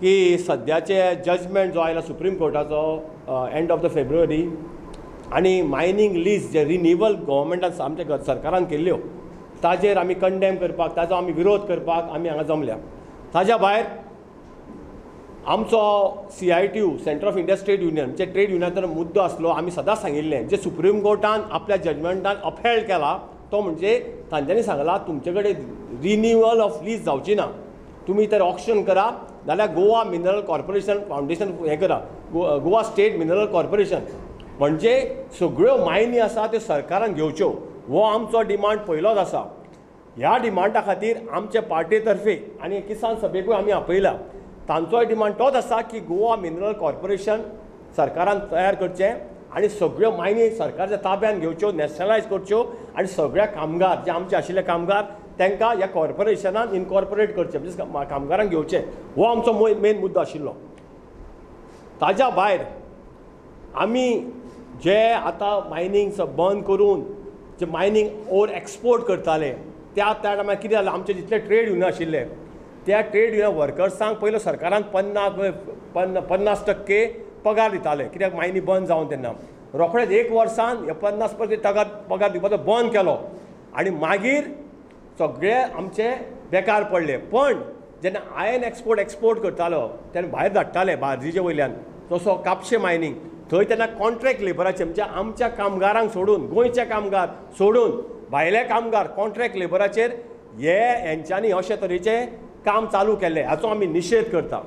की सद्याचे जजमेंट जो आयला सुप्रीम कोर्टाचो एंड ऑफ the February आनी मायनींग लीज जे रिन्युअल गव्हर्मेंटान आमच्या सरकारान केल्ल्यो ताजेर आमी कंडेम करपाक, ताजो आमी विरोध करपाक आमी हांगा जमल्या. ताज्या भायर आमचो CITU centre of India state union जे ट्रेड युनियनाचो मुद्दो आसलो, आमी सदांच सांगिल्लें जे सुप्रीम कोर्टान आपल्या जजमेंटान अपहेल्ड केला तो म्हणजे तांच्यांनी सांगला तुमचे कडेन रिन्युअल ऑफ लीज जावची ना, तुमी तर ऑक्शन करा जाल्यार गोवा मिनरल कॉर्पोरेशन फावंडेशन हें करा, गोवा स्टेट मिनरल कॉर्पोरेशन, म्हणजे सगळ्यो मायनी आसा त्यो सरकारान घेवच्यो. हो आमचो डिमांड पयलोच आसा. ह्या डिमांडा खातीर आमचे पार्टे तर्फे आनी किसान सभेकूय आमी आपयला. तांचोय डिमांड तोच आसा की गोवा मिनरल कॉर्पोरेशन सरकारान तयार करचें आनी सगळ्यो मायनी सरकारच्या ताब्यान घेवच्यो, नॅशनलायज करच्यो आनी सगळ्या कामगार जे आमचे आशिल्ले कामगार तांकां ह्या कॉर्पोरेशनान इनकॉर्पोरेट करचें, म्हणजे कामगारांक घेवचें. हो आमचो मेन मुद्दो आशिल्लो. ताज्या भायर आमी जे आतां मायनींग बंद करून जे मायनींग ओर एक्सपोर्ट करताले त्या त्या टायमार कितें जालें, आमचे जितले ट्रेड युनियन आशिल्ले त्या ट्रेड युनियन वर्कर्सांक पयलो सरकारान 50% पगार दिताले, कित्याक मायनी बंद जावन तेन्ना रोखडेच एक वर्सान हे 50% पगार दिवपाचो बंद केलो आनी मागीर सगळे आमचे बेकार पडले. पण जेन्ना आयर्न एक्सपोर्ट करतालो तेन्ना भायर धाडटाले बार्जीचे वयल्यान, तसो कापशे मायनींग थंय तेन्ना कॉन्ट्रॅक्ट लेबराचे म्हणजे आमच्या कामगारांक सोडून, गोंयचे कामगार सोडून भायले कामगार कॉन्ट्रॅक्ट लेबराचेर हे हेंच्यांनी अशे तरेचें काम चालू केल्लें, हाचो आमी निशेध करता.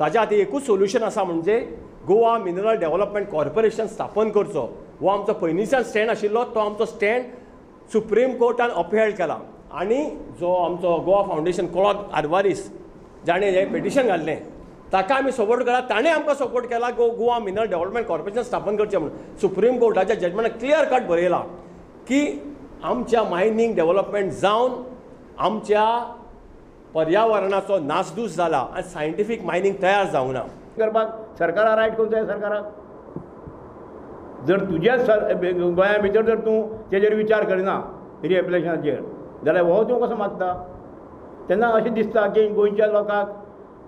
ताज्या खातीर एकूच सोल्युशन आसा म्हणजे गोवा मिनरल डेव्हलपमेंट कॉर्पोरेशन स्थापन करचो. हो आमचो पयलींच्यान स्टँड आशिल्लो, तो आमचो स्टँड सुप्रीम कोर्टान अपहेल्ड केला आनी जो आमचो गोवा फावंडेशन क्लॉद आर्वारीस जाणें हें पिटिशन घाल्लें ताका आमी सपोर्ट केला, ताणें आमकां सपोर्ट केला गोवा मिनरल डेव्हलपमेंट कॉर्पोरेशन स्थापन करचें म्हणून. सुप्रीम कोर्टाच्या जजमेंटान क्लियर कट बरयलां की आमच्या मायनींग डेव्हलपमेंट जावन आमच्या पर्यावरणाचो नासधूस जाला आनी सायंटिफीक मायनींग तयार जावंक ना. करपाक सरकारा रायट करूंक जाय. सरकाराक जर तुज्याच गोंया भितर जर तूं तेजेर विचार करिना रिएप्लिकेशनाचेर जाल्यार हो तूं कसो मागता? तेन्ना अशें दिसता की गोंयच्या लोकांक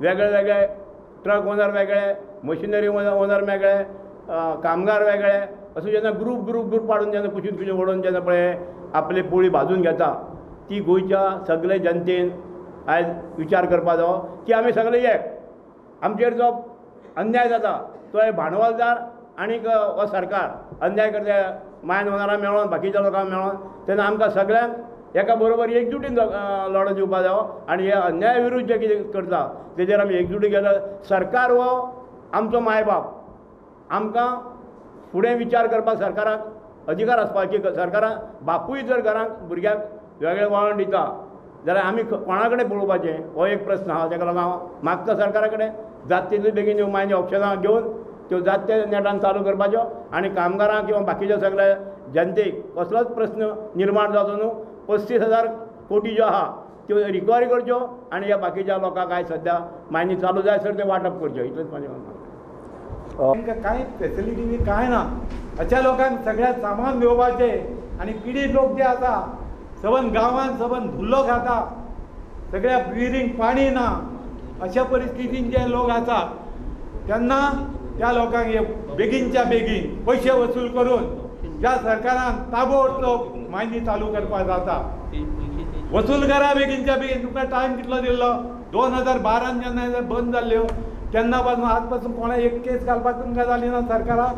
वेगळे वेगळे ट्रक ओनर वेगळे, मशिनरी ओनर वेगळे, कामगार वेगळे, असो जेन्ना ग्रूप ग्रूप ग्रूप पाडून जेन्ना कुशीन कुशीन ओडून जेन्ना पळय आपली पोळी भाजून घेता ती गोंयच्या सगळे जनतेन आयज विचार करपा जावो की आमी सगळे एक. आमचेर जो अन्याय जाता तो भांडवलदार आनीक हो सरकार अन्याय करता, मायन ओनरां मेळोन बाकीच्या लोकांक मेळोन, तेन्ना आमकां सगळ्यांक एका बरोबर एकजुटीन लढो दिवपा जावो आनी हे अन्याय विरुद्ध जे कितें करता तेजेर आमी एकजुटी केलो. सरकार हो आमचो मायबाप, आमकां फुडें विचार करपाक सरकाराक अधिकार आसपाक की सरकारान बापूय जर घरांत भुरग्याक वेगळें वळण दिता जाल्यार आमी कोणा कडेन पळोवपाचें हो एक प्रस्न आसा. ताका लागून हांव मागता सरकारा कडेन जाता तितले बेगीन ह्यो मायनी ऑप्शनां घेवन त्यो जाता ते नेटान चालू करपाच्यो आनी कामगारांक किंवा बाकीच्या सगळ्या जनतेक कसलोच प्रस्न निर्माण जावचो न्हू. 35,000 कोटी ज्यो आहा त्यो रिकवरी करच्यो आनी ह्या बाकीच्या लोकांक आयज सद्या मायनी चालू जाय सर ते वांटप करच्यो, इतलेंच म्हाजें म्हणणें. तांकां कांय फेसिलिटी बी कांय ना, अशा लोकांक सगळ्या सामान घेवपाचें आनी पिडीत लोक जे आसा सबंद गांवांत सबंद धुल्लो खाता, सगळ्या विहिरींक पाणी ना, अशा परिस्थितीन जे लोक आसा तेन्ना त्या लोकांक हे बेगीनच्या बेगीन पयशे वसूल करून ज्या सरकारान ताबडतोब मायनी चालू करपाक जाता. वसूल करा बेगीनच्या बेगीन. तुमकां टायम कितलो दिल्लो? 2012 जेन्ना बंद जाल्ल्यो तेन्ना पासून आज पासून कोणा एक केस घालपाक तुमकां जाली ना सरकाराक.